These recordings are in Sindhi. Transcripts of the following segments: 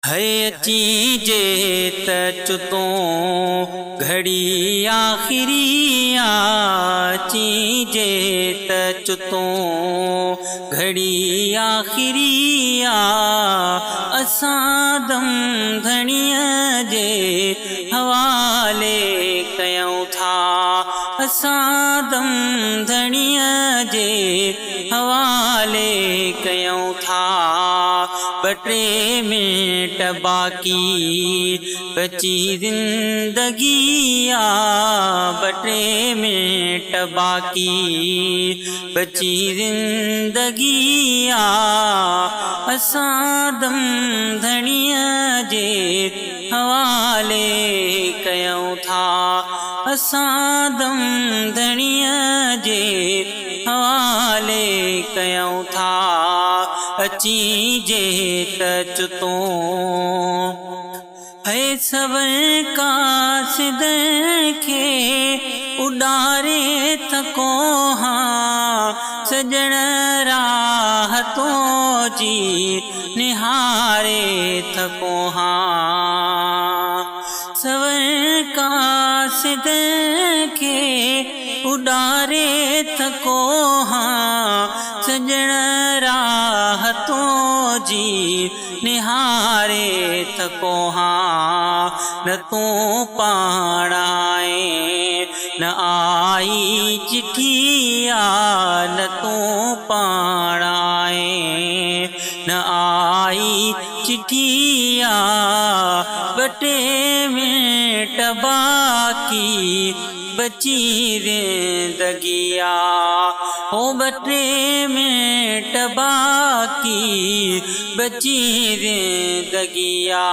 هي اچين جي ته چتون گهڙي آخري آ اچين جي ته چتون گهڙي آخري آ اسان دم ڌڻيء جي حوالي ڪيون ٿا اسان دم ڌڻيء جي حوالي ڪيون ٿا ٻه ٽي منٽ باقي بچي زندگي آ ٻه ٽي منٽ باقي بچي زندگي آ اسان دم ڌڻيء جي حوالي ڪيون ٿا اسان دم ڌڻيء جي حوالي ڪيون ٿا اچين جي ته چتون اي سور قاصدن کي اڏاري ٿڪو هان سڄڻ راهه تنهنجي نهاري ٿڪو هان سور قاصدن کي اڏاري ٿڪو هان سڄڻ راهه تنهنجي نهاري ٿڪو هان نه تون پاڻ آئين نه آئي چٺي آ نه تون پاڻ آئين نه آئي چٺي آ ٻه ٽي منٽ باقي بچي زندگي آ هو ٻه ٽي منٽ باقي بچي زندگي آ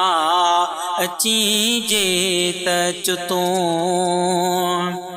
اچين جي ته چتون.